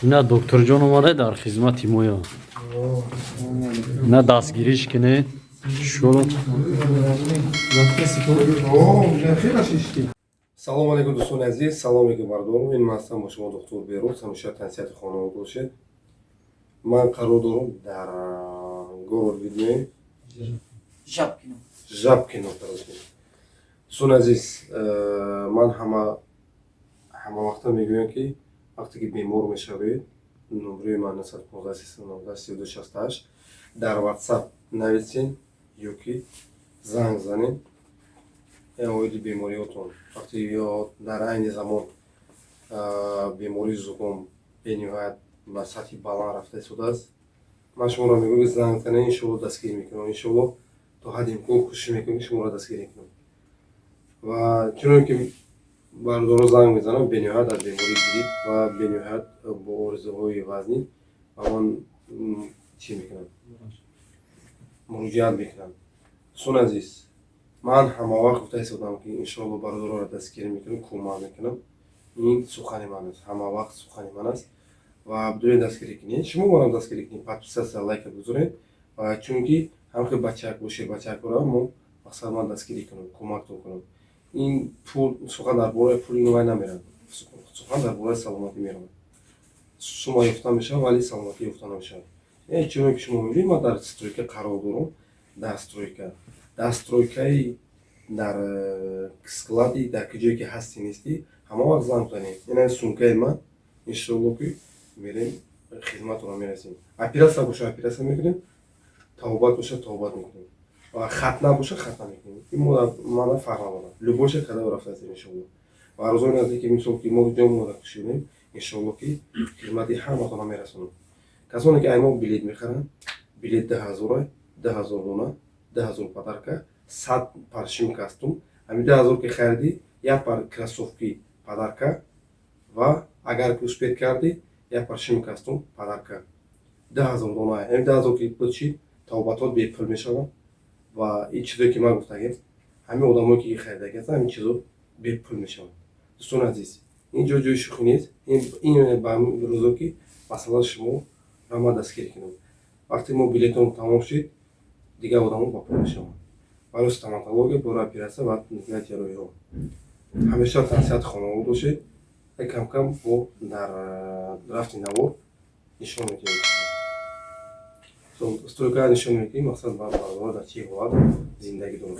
Ина докторҷон омада дар хизмати моя. Ина дастгириш кинед. Шуро. Салом алейкум, дӯстони азиз, салом алейкум, бардорум. Ин ман ҳастам бо шумо, доктор Бероз. Ҳамеша тансиҳати хонавода бошед. Ман қарор дорам дар город Видное. Жабкино. Жабкино қарор дорем. Дӯстони азиз, ман ҳама вақта мегӯям, ки вақте ки бемор мешавед, номрои ман 915 319 32 68, дар WhatsApp нависен ё ки занг занед оиди бемориётон. Вақте ё дар айни замон бемории зуком бениҳоят ба сатҳи баланд рафта истодааст, ман шуморо мегӯям, ки занг занед, иншоалло, дастгирӣ мекунам. Иншоалло, то ҳадди имкон кӯшиш мекунем, ки шуморо дастгирӣ кунам. Ва чуноне ки бародаро занг мезанам, бениҳоят аз бемории грипп ва бениҳоят бо оризаҳои вазнин ба ман чӣ мекунам, муроҷиат мекунам. Дӯстони азиз, ман ҳамавақт гуфта истодам, ки иншоалло бародароро дастгирӣ мекунам, кӯмак мекунам. Ин сухани ман аст, ҳамавақт сухани ман аст. Ва бидуни дастгирӣ кунед, шумо марам дастгирӣ кунед, подписаться, лайка бигузоред. Ва чунки ҳамхел бачак бошед, бачакро мо мақсад ман дастгирӣ кунам, кӯмактон кунам. Ин пул, сухан дар бораи пул ин вай намерад, сухан дар бораи саломатӣ меравад. Сума ёфта мешавад, вале саломатӣ ёфта намешавад. Чуноне ки шумо мебинед, ман дар стройка қарор дорам, дар стройка, дар стройкаи, дар склади, дар ҷое ки ҳастӣ, нестӣ, ҳама вақт занг занед. Ина сумкаи ман, иншоалло, ки мерем, хизматро мерасем. Оператсия боша, оператсия мекунем, табобат боша, табобат мекунем ва хатна боша, хатна мекунем. Ин мана фарқ надорад, любойша када рафтаастем, иншоалло. Ва рӯзои наздик, мисол ки мо ҷо мода кушидем, иншоалло, ки хизмати ҳаматона мерасонам. Касоне ки ай мо билет мехаранд, билет 10 000-а, 10 000 дона, 10 000 подарка, 100 пар шим костюм. Ҳами 10 000 ки харидӣ, як пар кроссовки подарка ва агар ки успеть кардӣ, як пар шим костюм подарка. 10 000 дона, ҳами 10 000 ки бучид, табобатот бепул мешавад. Ва ин чизое ки ман гуфтагем, ҳамин одамое ки харидаги ҳастанд, ҳамин чизо бепул мешавад. Дӯстони азиз, ин ҷо ҷои шӯхӣ нест. Ин ба ҳамин рӯзо ки масалан шумо ра ман дастгирӣ кунам. Вақте мо билетон тамом шуд, дигар одамо ба пул мешаванд барои стоматология, барои оператсия ва дигар ҷарроҳиҳо. Ҳамеша тансиҳати хонавода бошед. Кам кам бо дар рафти навор нишон медиҳем, стройка нишон медиҳем, мақсад бародаро дар чӣ ҳолат зиндагӣ дорад.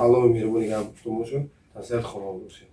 Аллоҳи меҳрубони гап бошад, тансиҳати хонавода бошед.